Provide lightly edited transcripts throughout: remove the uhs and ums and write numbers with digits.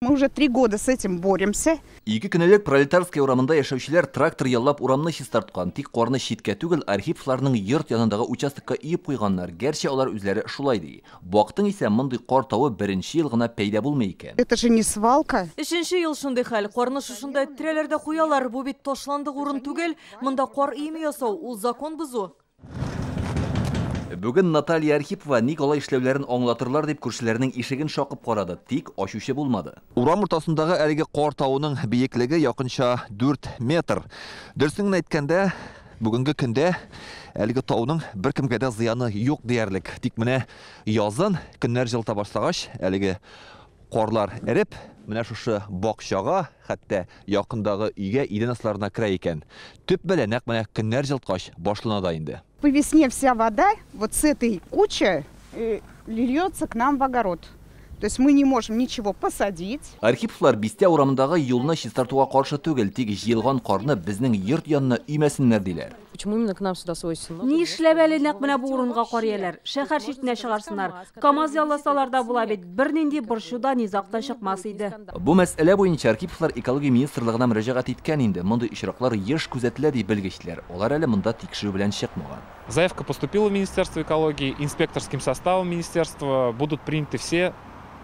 Мы уже 3 года с этим боремся. 2 көн элек Пролетарская урамында яшәүчеләр трактор яллап урамны чистарткан. Тик карны читкә түгел, Архиповларның йорт янындагы участокка өеп куйганнар. Гәрчә алар үзләре шулай ди. Бактың исә, мондый кар тавы беренче ел гына пәйда булмый икән. Это же не свалка. Өченче ел шундый хәл. Карны шушында эттерәләр дә куялар. Бу бит ташландык урын түгел. Монда кар өеме ясау ул закон бозу. Бүген Наталья Архипова ник алай эшләүләрен аңлатырлар дип күршеләренең ишеген шакып карады, тик ачучы булмады. Урам уртасындагы әлеге кар тавының биеклеге якынча 4 метр. Дөресен генә әйткәндә, бүгенге көндә әлеге тауның беркемгә дә зыяны юк диярлек. Тик менә язын көннәр җылыта башлагач, әлеге карлар эреп, менә шушы бакчага, хәтта якындагы өйгә идән асларына керә икән. Төп бәла нәкъ менә көннәр җылыткач башлана да инде. По весне вся вода вот с этой кучи льется к нам в огород. То есть мы не можем ничего посадить. Архиповлар бистә урамындагы юлны чистартуга каршы түгел, тик җыелган карны безнең йорт янына өймәсеннәр диләр. Почему именно к нам сюда свозится? Нишләп әле нәкъ менә бу урынга кар өяләр? Шәһәр читенә чыгарсыннар. КАМАЗ ялласалар да була бит. Бернинди борчу да, низаг та чыкмас иде. Бу мәсьәлә буенча Архиповлар экология министрлыгына мөрәҗәгать иткән инде. Мондый очраклар еш күзәтелә ди белгечләр. Алар әле монда тикшерү белән чыкмаган. Заявка поступила в Министерство экологии, инспекторским составом министерства будут приняты все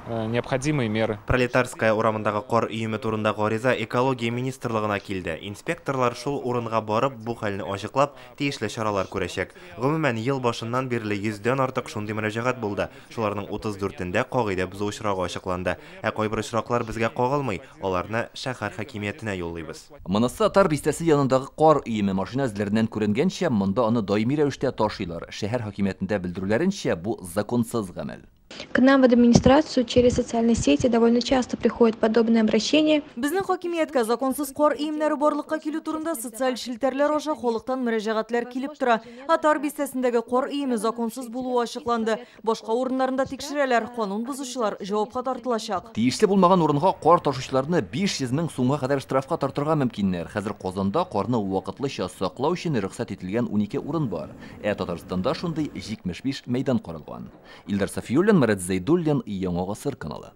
необходимые меры. Пролетарская урамындагы кар өеме турында гариза экология министрлыгына килде. Инспекторлар шул урынга барып, бу хәлне ачыклап, тиешле чаралар күрәчәк. Гомумән, ел башыннан бирле 100дән артык шундый мөрәҗәгать булды. Шуларның 34-ендә кагыйдә бозу очрагы ачыкланды. Ә кайбер очраклар безгә кагылмый, аларны шәһәр хакимиятенә юллыйбыз. Монысы Отар бистәсе янындагы кар өеме. Машина эзләреннән күренгәнчә, монда аны даими рәвештә ташыйлар. Шәһәр хакимиятендә белдерүләренчә, бу законсыз гамәл. К нам в администрацию через социальные сети довольно часто приходят подобные обращения. Безнең хакимияткә законсыз кар өемнәре барлыкка килү турында социаль челтәрләр аша халыктан мөрәҗәгатьләр килеп тора. Отар бистәсендәге кар өеме законсыз булуы ачыкланды. Башка урыннарында тикшерәләр. Канун бозучылар җавапка тартылачак. Тиешле булмаган урынга кар ташучыларны 500 мең сумга кадәр штрафка тартырга мөмкиннәр. Хәзер Казанда карны вакытлыча саклау өчен рөхсәт ителгән 12 урын бар. Ә Татарстанда шундый 75 мәйдан каралган. Илдар Сафиуллин, Марат Зәйдуллин, Яңа Гасыр каналы.